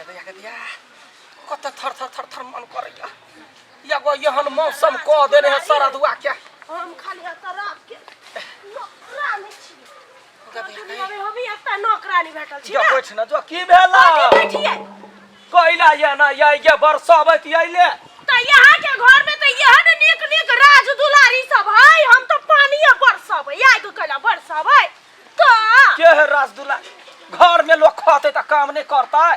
गदया गदया कते थर थर थर थर मन करैया एगो एहन मौसम कऽ देने है सरदुआ के। हम खाली एतऽ रात के नौकरानी छी। गदया दुनिया में हम ही एकटा नौकरानी भेटल छी। जो ना बैठ न जो, की भेला? कथी बैठिए? कैला ये ना ये ये बरसबैत अइले। तऽ यहाँ के घर में तऽ एहन नीक नीक राज दुलारी सब है, हम तऽ पानिये बरसबै, आगि कैला बरसबै तऽ। के है राज दुलारी? घर में लोग खते तऽ काम नहीं करतै।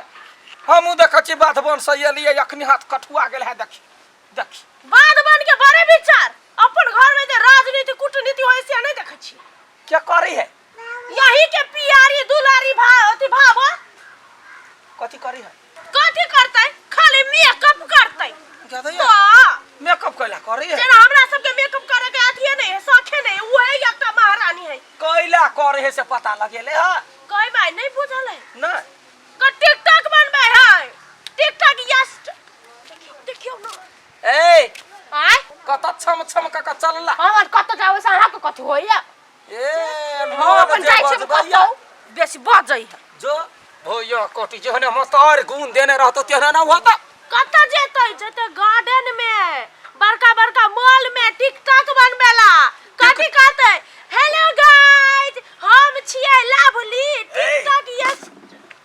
हमहूँ देखै छी बाध बन से एलियै, अखनी हाथ कठुआ गेल है। देखी देखी बाध बन के बड़े विचार, अपन घर में जे राजनीति कूटनीति होय से नहीं देखै छी। के करी है? यही के पियारी दुलारी भा अथी भावो। कथी करी है? कथी करतै, खाली मेकअप करतै। गदैया तऽ मेकअप कैला करी है? जेना हमरा सबके मेकअप करे के अथिए नहीं है, शौखे नहीं है, उहे एकटा महारानी है। कैला करे है से पता लगेले है? कई भाई नहीं बुझल है। नहीं। का टिकटॉक बनबै है, टिकटॉक। यस, देखियौ देखियौ ना। ए आय कत छम छम क क चलला? हम कत जाबै से अहाँके कथी होइया? ए हम अपन जाइ छी कतौ, बेसी बजै है। जो भैया कथी जेहने मस्तार गुण देने रहतो तेहने ना होता। कत जेतै? जेतै गार्डन में, बड़का बड़का मॉल में टिकटॉक बनबेला। कथी कहतै? हेलो गाइस, हम छियै लवली टिकटॉक। यस,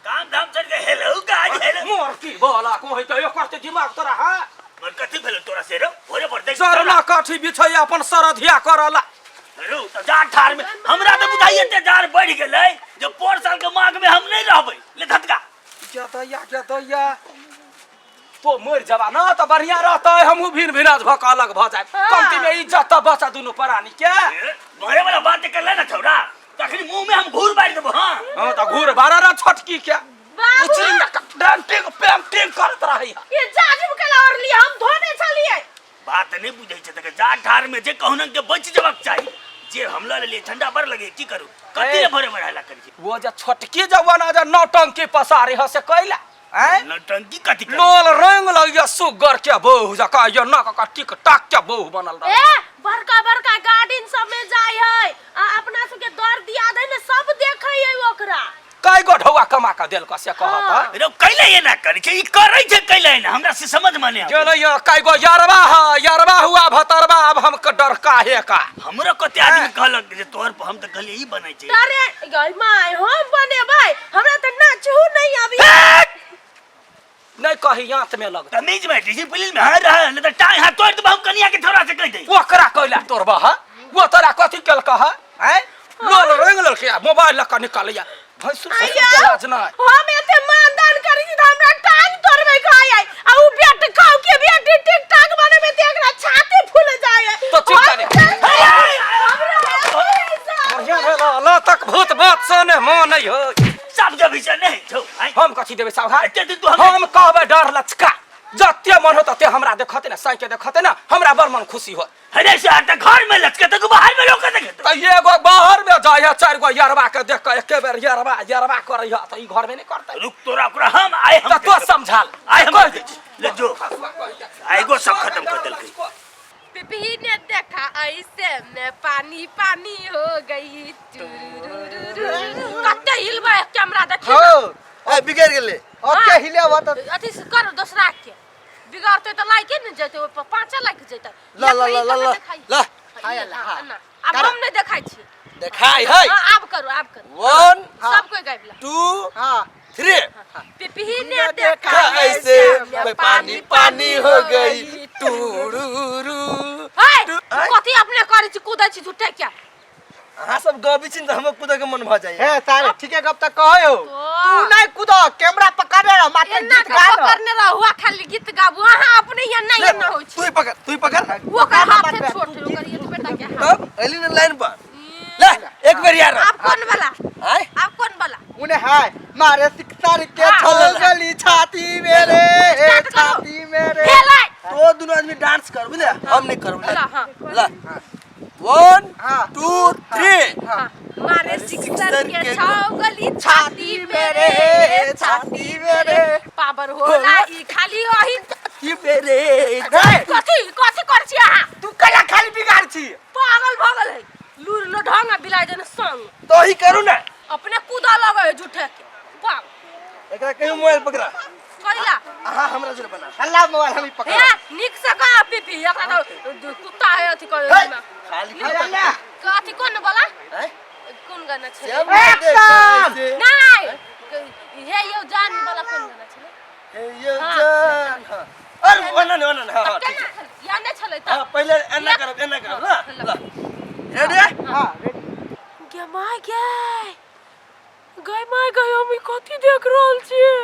काम धाम छोड़ के हेलो गाइस हेलो। मोर की बोला कोई तो एकर ते दिमाग तोरा है। मन कथी भेलो तोरा से रो भोरे पर देख सरला काठी बिछैया अपन सरधिया करला। रो त जाड़ ठार में हमरा त बुझाइए ते जाड़ बढ़ गेलै जे पोर साल के माघ में हम नहीं रहबै ले धतका। गदैया गदैया तो मरि जबा ना त बढ़िया रहतै, हमहूँ भिन भिनाज भऽ कऽ अलग भऽ जायब। हाँ। कमती में इज्जत तऽ बचा दुनू प्राणी के। ए, मरे वाला बात करले ना छौड़ा, तखनी मुंह में हम घूर बारि देबो। हां हां त घूर बारा रह छोटकी के। बाबू। उचरिंग डेंटिंग पेंटिंग करत रहै। ये जाजिम के और लिए हम धोने छलिए। बात नहीं बुझै छै त जाड़ ठार में जे कहुना के बच जबाक चाही, जे हम ल लेलिए ठंडा बड़ लगे की करू कथी ए। ले भरे बढ़ाला करी छै। वो जे छोटकी जवाना जे नौटंकी पसारी ह से कैला आँय? नौटंकी कथी करी? लोल रंग लगिया सुगर के बहू जका ये नाक का टिक टाक के बहू बनल रहे। ए बड़का बड़का गार्डन सब में जाय है आ अपना सब के दर दिया दे ने सब देखै है ओकरा। कई गो ढौआ कमा के देलक से कहत हाँ। है? रे कैले एना करै छै, ई करै छै कैले एना, हमरा से समझ में नहीं आबै। गेलै ये कई गो यरबा है, यरबा हुआ भतरबा, अब हम के डर काहे का? हमरो कते आदमी कहलक जे तोहर पर, हम त कहलियै ई बनै छै। अरे गई my, हम बनेबै, हमरा त नाचहु नहीं आबी। नहीं कही आंत में लगता। तमीज में डिसिप्लिन में है रह, नहीं त टांग हाथ तोड़ देब हम कनिया के छोरा से कह दे। ओकरा कैला तोड़बा है? वो तोरा कथी केलक है? आँय? लोल रंग ललकै आ मोबाइल लऽ कऽ निकालैया। भैंसुर ससुर के आइया, लाज नहि। हम एते मानदान करै छी त हमरा टांग तोड़बै कहै है आ उ बेट खाउ के बेटी टिकटॉक बनेबै त एकरा छाती फूल जाय है। तो चिंता नहि। हमरा बढ़िया भेल, लतक भूत बात से ने मन नहि हो। सब जब से नहीं छौ आँय? हम कथी देबै सावधान? एते दिन तू हमरा हम कहबै डर लचका, जते मन हो तते हमरा देखते ने, साई के देखते ने, हमरा बड़ मन खुशी होत। अरे से त घर में लचके त बाहर में लोग के त एगो बाहर में जाय है, चारि गो यरबा के देख के एके बेर यरबा यरबा करै है, त ई घर में नहीं करतै। रुक तोरा ओकरा हम आइ हम त तो समझाल। आइ हम कह दे छी। ले जो आइगो सब खत्म कर देलकै। पिपही ने देखा ऐसे में पानी पानी हो गई। टुरुरुरुरु। कते हिलबै कैमरा देखी। हो ए बिगड़ गेलै, ओके हिले हुआ त अथी से करू दोसरा के बिगड़ते त लाइके ने जेतै, ओइ पर पाँचे लाइक जेतै। ला ला ला ला ला ला। हाँ, आब हम नहीं देखाइ छी। देखाइ है। हाँ, आब करू आब करू। 1 सब कोई गाबि ला। 2 3। पिपही ने देखा ऐसे में पानी पानी हो गई टूरू। हे कथी अपने करै छी, कूदै छी झूठे क्या? अहाँ सब गबी छी त हमर कूदे के मन भ जाय। हे सारे ठीके गप त कहै हो। तू नहीं कूद, कैमरा पकड़ने रह, मात्र एना गीत के गा न। पकड़ने रह, हुआ खाली गीत गाबू, अहाँ अपने यहाँ नहीं एना होइ तू छै। ही पकड़, तू ही पकड़। ओकर हाथे छोट है, ओकर ये बेटा के हाथ। तब एली न लाइन पर ले एक बेर यार। आप कौन वाला? आय आप कौन वाला? उने है मारे सिक्सर के हाँ। छल गली छाती मेरे स्टार्ट करो। छाती मेरे। खेलै तो दोनों आदमी डांस कर बुझले, हम नहीं करब। ला, हाँ। ला 1 हाँ। 2 3। हाँ। मारे सिक्सर सिक्सर के के छौ गली छाती मेरे छाती मेरे। पावर होला ई खाली ओही छाती मेरे। कथी कथी करै छी अहाँ? तू कला खाली बिगाड़ छी। पागल भऽ गेल है, लूर लोढंग आ बिलाइ जेना संग। तो ही करू ना। अपने कूदा लगे है झूठे के पागल। एकरा कहियो मोबाइल पकड़ा। कैला अहाँ हमरा जोरे बना हल्ला मोबाइल हम ही पकड़ हे नीक से कह पीपी एकरा तो कुत्ता है अथी कर हे, खाली हल्ला अथी कोन बोला हैं? कोन गाना छलै श्याम एक्शन! नहीं हे यो जान वाला कोन गाना छलै हे यो जान हाँ। अरे ओना नहीं ओना नहीं हाँ हाँ ठीक केना है छलै या नहि छलै हाँ तऽ पहले एना करब एना करब ना ला रेडी हां रेडी गे my गे गई my गई हम ई कथी देख रहल छियै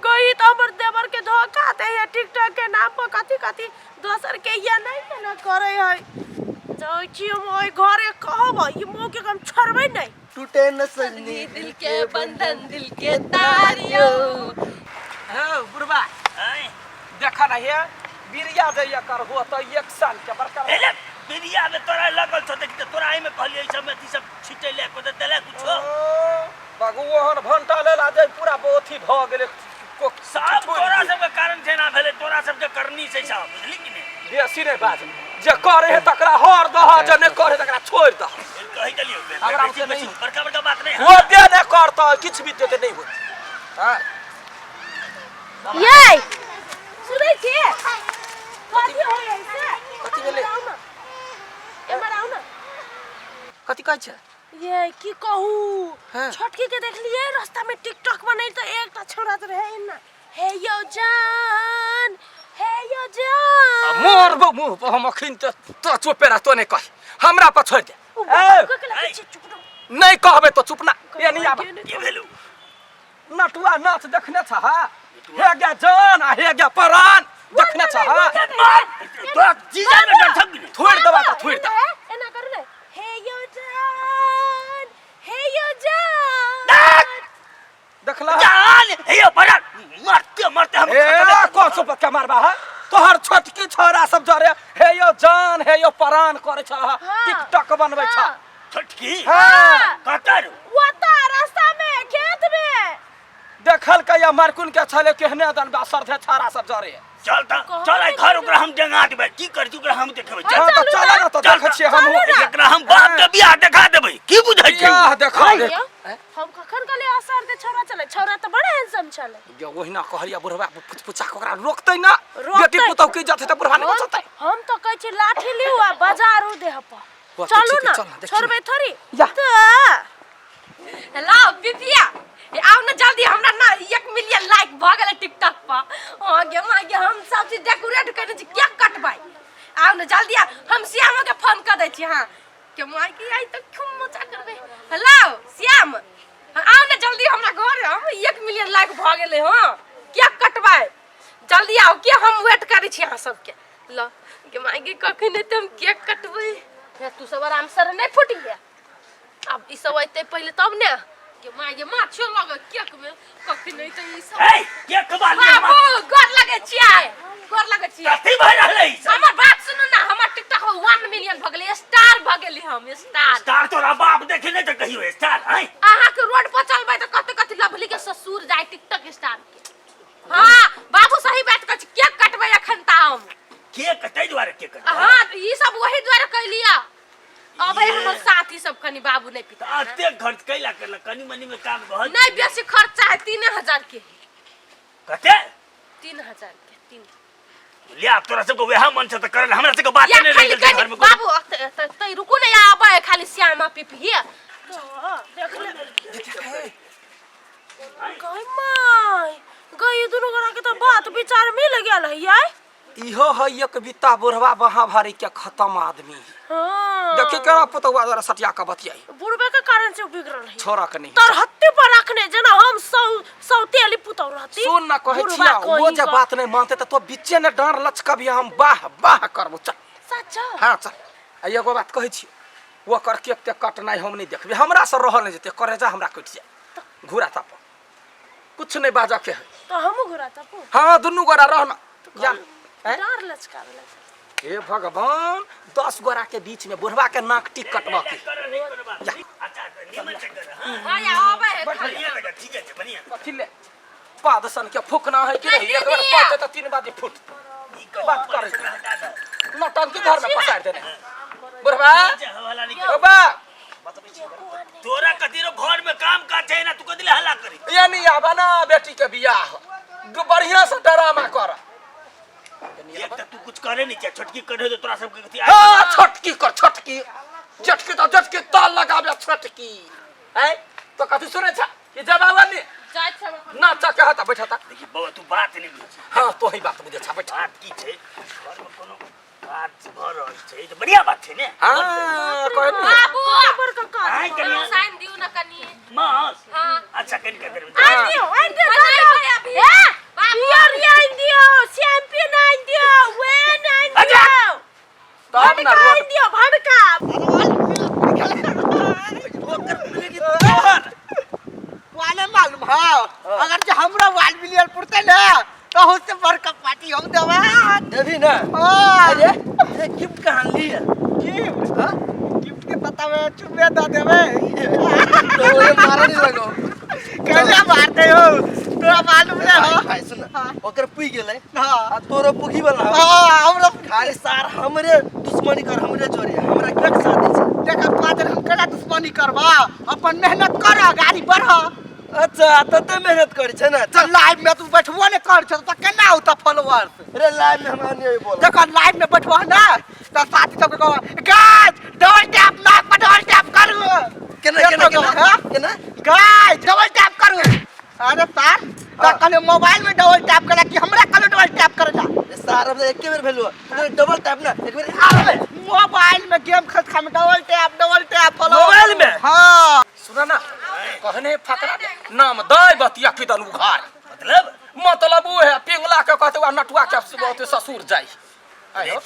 गई तऽ हमर देवर के धोखा दे है टिकटॉक के नाम पर कथी कथी दोसर के या नहीं केना करे है जाइ छी हम ओहि घरे कहब ई मुँह के हम छोड़बै नहीं टूटे न सजनी दिल के बंधन दिल के तारियो हौ बुढ़बा आँय? देखा ना हे बिरिया जइया कर हो तो एक साल के बड़का एले बिरिया में तोरा लगल छौ देख त तोरा एहिमे कहलियै ई सब में अथी सब छिटै ले को देले कुछो बाबू ओहन भंटा लेला जे पूरा अथी भऽ गेलै सब तोरा सबके कारण छै ना भेलै तोरा सबके करनी छै सब बुझली कि नहि बेसी नहि बाज जे करे है तकरा हर दह जे नहि करे तकरा छोड़ि दह कहि देलियौ हमरा बेसी से नहीं। बेसी बड़का बड़का बात नहीं वो दे नहि करतै किछु भी देते नहि होत हाँ ये सुनै छी कथी होय है से कथी भेलै? आउ ना एम्हर आउ ना कथी कहै छै ये की कहू हाँ। छोटकी के देखलिए रास्ता में टिकटॉक बनै त एकटा छोरा त रहे ना हे यो जान हे यो जान मोर मुँह पर हम अखन तऽ तोरा चुपे रह तो नहि कही हमरा पर छोड़ि दे उ ए, बाबू के लगै छै चुप रह नहि कहबै तो चुप ना ये नहीं आब की भेलौ नटुआ नाच देखने छह हे गे जान आ हे गे परान देखने छह तोरा जीजा में डर छौ कि नहि थोड़ि देबा तऽ थोड़ि दे एना करू ने हे यो जान हे यो जान देखला जान हे यो परान मरते मरते हम ए कौन सो के मारबा है तोहर छोटकी छोरा सब जरे हे यो जान हे यो परान करे छह हाँ। टिकटॉक बनबै छह हाँ। छोटकी हाँ कतऽ रो वो तो रास्ता में खेत में देखल के या मरकुन के छले केहने दन बा सरधे छारा सब जरे चल त चल आइ घर ओकरा हम डेंगा देबै की कर छी ओकरा हम देखबै चल हां त चल ना त चल देखै छियै हम एकरा हम बाप के बियाह देखा देबै की बुझै छै बियाह देखा देख यौ, हम कखन कहलियै असर दे छौड़ा चले छौड़ा तऽ बड़ा हैंडसम छलै यो ओहिना कहलियै बुढ़वा पुच पुचा के ओकरा रोकतै ना रोकतै। बेटी पुतहु की जते त बुढ़वा नहीं बचतै हम तऽ कहै छी लाठी लिउ आ बजारू देह पर वाह, तऽ चलू ठीक है, ना चल ना, देखी छोड़बै थोड़ी या। तऽ हेलो पिपिया ए आउ ना जल्दी हमरा ना 1 मिलियन लाइक भऽ गेलै टिकटॉक पर ओ गे माँ गे हम सब चीज डेकोरेट कयने छी केक कटबै आउ ना जल्दी आउ हम श्यामो के फोन कऽ दै छी हाँ के माँ के आइ तऽ खूब मजा करबै हेलो श्याम हाँ, आउ ना जल्दी हमरा घर हम 1 मिलियन लाइक भऽ गेलै हँ केक कटबै जल्दी आउ के हम वेट करै छी अहाँ सबके ल गे माँ गे कखन एतै हम केक कटबै हे तू सब आराम से नहि फुटिहे आब ई सब अयतै पहिले तब ने गे माँ गे माछो लगल केक में कखन अयतै ई सब हे के कबाल बाबू गोर लगै छियै गोर लगै छियै कथी भऽ रहलै ई सब हमर बात सुनू ना हमर टिकटॉक में 1 मिलियन भऽ गेलै स्टार भऽ गेली हम स्टार स्टार तोरा बाप देखे नहि तऽ कहियो स्टार हैं अहाँ के रोड पर चलबै तऽ कते कते लवली के ससुर जाय टिकटॉक स्टार के हाँ बाबू सही बात कहै छी केक कटबै एखन तऽ हम के कतै दुआरे के कटबै हाँ तऽ ई सब वही दुआरे कैलियै अबै हमर साथी सब कनी बाबू नहि पिता तऽ एते खर्च कैला करलक कनी मनी में काम भऽ नहि बेसी खर्चा है 3000 के कते 3000 के तीन लिया तोरा सबके वएह मन छै तऽ करल हमरा सबके बात या नहि रहि खाली गेल छै कनी घर में कोनो। बाबू तै रुकू ने या आबै खाली श्यामा पिपही देख ले गई माय गई दुनू गोरा के तऽ बात विचार मिल गेल है यार इहो है एक बित्ता बुढ़वा बहा भारी के खत्म आदमी हाँ देखी केना पुतहुआ जरा सटिया के बतियाई बुढ़बे के कारण से बिगड़ल है छोड़ा के नहीं तरहत्ती पर रखने जेना हम सौ सौतेली पुतौ रहती सुन ना कहै बुढ़बा छिया वो कहीं जे का। बात नहीं मानते त तो बीचे ने डांर लचकबिया हम बाह बाह करबो चल सच हाँ चल आ एगो बात कहै छी ओकर केक तेक कटनाइ हम नहीं देखबै हमरा से रहल नहीं जेतै करेजा हमरा कटि जाय घूरा ताप कुछ नहीं बाजऽ के है तो हमहूँ घुरा तपू हाँ दुनू गोरा रहना जा हैं? डार लचकावे लगे हे भगवान 10 गोरा के बीच में बुढ़वा के नाक टिक कटबा के कर नहीं कोनो बात नहीं। अच्छा निमन से कर हाँ हाँ या आबै है खाली बढ़िया लगा ठीक है बढ़िया कथी ले पाद सन के फूकना है कि नहीं नहीं, एक बार दीदी। पाते तो तीन बार फूट ई कहो, बात करे। हटा दो। नौटंकी घर में पसार देने बुढ़वा जे हवाला नहीं बाबा तोरा कथी रो घर में काम काज छै ना तू कथी ले हल्ला करी ये नहीं आबा ना बेटी के बियाह बढ़िया से डरामा कर। एक तऽ तू कुछ करे नहीं छै, छोटकी करे तो तोरा सबके कथी। हाँ, छोटकी कर, छोटकी जटकी तो जटकी ताल लगाबे छोटकी हैं तो कथी सुने छा ये जवाब नहीं जाइ छै हम अपन। ना चा कहता बैठा था। देखी बौआ, तू बात नहीं बुझै। हाँ, तो ही बात बुझे छा, बैठा। बात की छै, घर में कोनो काज भऽ रहल छै ई तऽ बढ़िया बात छै ने। हाँ, कोई नहीं। बाबू बड़का काज। आइ कनिया। साइन दियौ न कनी। मास। हाँ। अच्छा, कनि कनि देर। आनि दियौ, आनि दियौ। बनाइ दादा। भाइ अभी। ए, बाबू। बियर आनि दियौ, शैम्पिन आनि दियौ, when आनि दियौ। तब ना भड़का रोड आनि दियौ, भड़का। वाले मालूम है, अगर जे हमरा 1 मिलियन पुरते ना तो उससे बड़का पार्टी हम देबै। देबी ना? हाँ। अरे ये गिफ्ट कहाँ लिया? गिफ्ट? हाँ, गिफ्ट के पता में चुम्बे दे देबै। तो ये मारे नहीं लगो। कैसे मारते हो, तोरा मालूम नहीं हो? भाई सुन, ओकर पुई गेलै। हाँ। आ तोरो पुगी वाला हो। हाँ, हमरा खाली सार हमरे दुश्मनी कर, हमरे जोरे हमरा के साथ दै छै। देख पादर, हम केना दुश्मनी करबा? अपन मेहनत कर, गाड़ी बढ़। अच्छा, तते मेहनत करै छै ने? चल, लाइव में तू बैठबो ने कर छ त केना होता फॉलोअर्स? रे, लाइव में हमरा नहीं बोल। देखो, लाइव में बैठबो ना त साथी सबके कहो, गाइस डबल टैप, नाक पर डबल टैप करू। केना केना केना? हाँ? केना? गाइस डबल टैप करू। अरे सार, त कहले मोबाइल में डबल टैप करा कि हमरा कहले डबल टैप करे ला? रे सार, अब एके बेर भेलु तू डबल टैप ना, एक बेर आवे। मोबाइल में गेम खेल खा में double tap, double tap follow. Mobile में? हां। सुना ना, कहने फकरा नाम दाय बतिया किदन उघार। मतलब? मतलब वो है पिंगला के कहते हुआ नटुआ के सुबह ससुर जाई। आयो,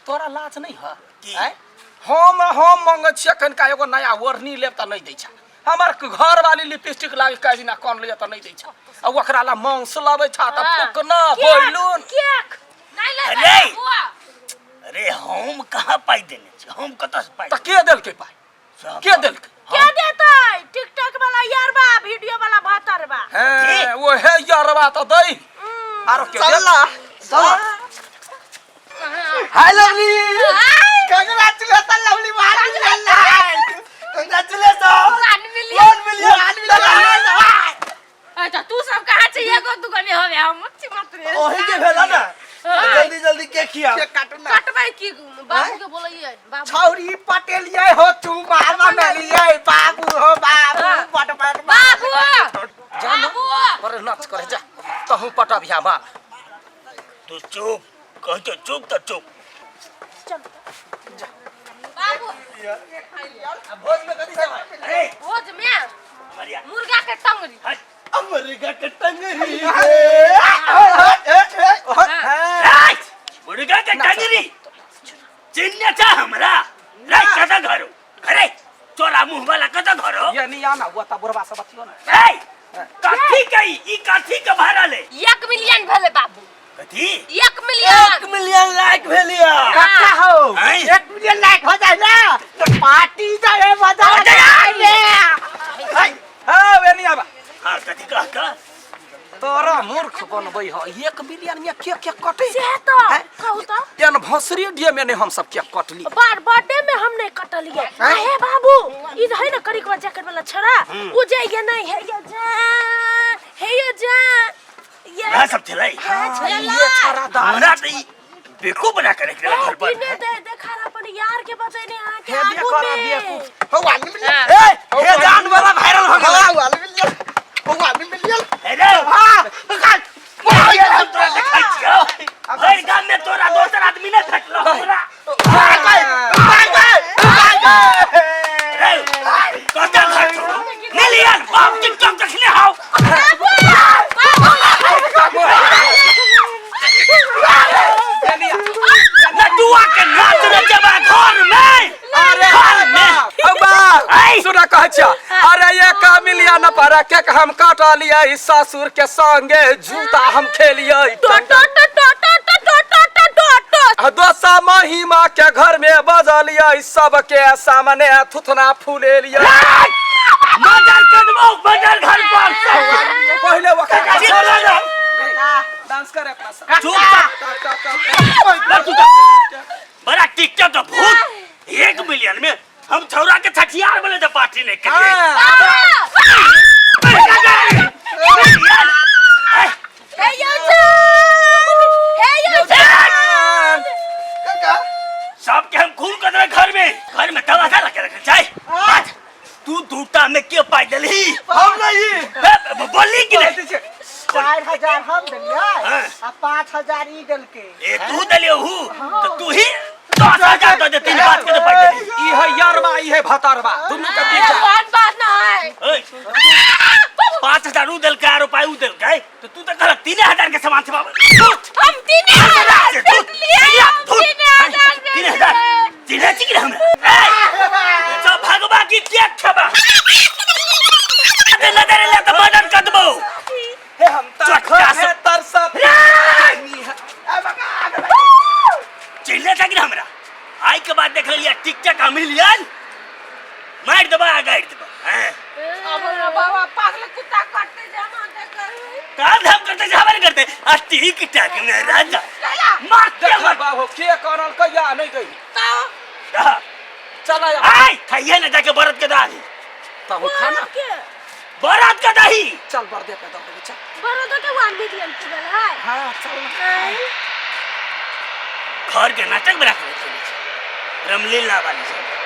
तोरा लाज नहीं है? की? आय? हम मंगे छियै कनिका एगो नया ओढ़नी लेब तऽ नहि दै छै। हमर घर वाली लिपस्टिक लागे कहि दिना कौन ले तऽ नहि दै छै। आ ओकरा ला मांस लबै छ तऽ फुकना बैलून केक। नहि लेबै। अरे! बुआ। अरे, हम कहाँ पाइ देने छी? हम कतऽ से पाइ? तऽ के देलकै पाइ? सब। के देलकै? के देतै? टिकटॉक वाला यारबा, वीडियो वाला भातरबा। हे, ओ हे यारबा तऽ दै आरो के देल? चल चल, हाय lovely. Congratulation lovely, 1 million like. Congratulation. 1 million. 1 million. अच्छा, तू सब कहाँ छै? एगो दूगो नहि होबे, हम छी मात्र। ओही के भेला ना, जल्दी जल्दी के खिया। के काटू ना। कटबै की? बाबू के बोलैयै बाबू। छौरी पटेलियै हो, चुमा बनलियै बाबू हो बाबू बट बट। बाबू। जा ना। बाबू। अरे, नाच करे जा, तहूँ पटबिया माल। तू चुप कहै छौ, चुप तऽ चुप। बाबू। भोज में कथी सब? अरे। भोज में बढ़िया। मुर्गा के टंगरी। हट। अमेरिका के टंगरी। राइट, मुर्गा के टंगरी चिन्ह छ हमरा। रे, कतऽ घर हो? अरे, तोरा मुँह वाला कतऽ घर हो? ये नहीं आना हुआ था बुढ़वा सब अथियो ना। ए, कथी के ई कथी के भरल है? 1 मिलियन भेलै बाबू। कथी? 1 मिलियन। 1 million like भेलिया। कक्का हो। आँय? 1 मिलियन लाइक हो जाए ना तो पार्टी जाए, मजा आ जाए। हाँ, वे नहीं आबा। हाँ, कथी कह कह? तोरा मूर्ख बनबै हो, 1 मिलियन में के के कटे? से तऽ कहू तऽ। एनिवर्सरी डे में नहीं हम सब के कटली। बार बर्थडे में हम नहीं कटलिए। हे बाबू, ई है ना करिकवा जैकेट वाला छड़ा, उ जे ये नहीं है ये जा, हे ये जा ये। इएह सब छलै? ये छड़ा दाल। हमरा तऽ ई बेवकूफ बना के रख देलक घर पर। दिने दे देखा रहा अपन यार के बचैने अहाँ के हे आगू करा में। बेवकूफ। हो 1 मिलियन। ए, हे जान वाला वायरल हो गेलै। हाँ, 1 मिलियन, 1 मिलियन। हे रे। हाँ। हम तोरा देखै छियौ, भरि गाम में तोरा दोसर आदमी नहि भेटलौ तोरा। रे, कतऽ घर छौ? मिलियन बाप, टिकटॉक देखने हौ? नटुआ के नाच नचबा घर में। अरे। घर में। अब्बा। ऐ! सुना, कहै छियै, अरे 1 मिलियन पर केक हम काटलियै, ससुर के संगे जूता हम खेलियै। टो टो टो टो टो टो टो टो टो टो टो। आ दोसा महिमा के घर में बजलियै, सबके सामने थुथना फूलेलियै। मर्डर करबौ, मर्डर घर पर। पहिले ओकरा चलो ना। डांस कर अपना सब। चुप कर। टक, टक, टक। बड़ा टिकटॉक का भूत। 1 मिलियन में हम छौरा के छठियार बोले तो पार्टी नहीं करिए। हाँ। मिलियन। हे यौ। देलही हम नहीं ए, बोलली कि नहीं 4000 हम देलियै हाँ। आ 5000 ई देलकै। ए तू देलियो हु तो तू ही 10,000 दे दे, तीन बात के तो पाइ देली। ई है यारबा, ई है भतारबा, दुनू के अरे बीच। बात बात ना है। ओए, 5,000 ऊ देलकै आरो पाइ ऊ देलकै तो तू तो कहलक 3,000 के सामान छै बाबू। हम 3,000 बेचलियै, हम 3,000 3,000 बेचलियै। चिन्है छी कि नहि हमरा? ए, सब भगवा की केक खेबा अबे नजर ले तऽ मर्डर कर देबौ। हे हम त चटका से- है तरसत रे! है। चिन्है छै कि नहि हमरा? आइ के बाद देख लेलियै टिकटक आ मिलियन मारि देबा आ गाड़ि देबा। हैं अब हमरा बाबा पागल कुत्ता काटते जे हम अहाँके करबै। काम धाम करते जे हमारे करते आ टिक टक में राजा मार के देख मार। बाबू के करल कहिया नहीं गई। तऽ चल आय खाइए ना जाके बरत के दही। तब खाना के बरत के दही। चल बरदे पे दऽ देबै, चल। बड़ो के 1 मिलियन पुगल है। हाँ, चल ना। आँय। घर के नाटक बना के रखले छै रामलीला वाली सब।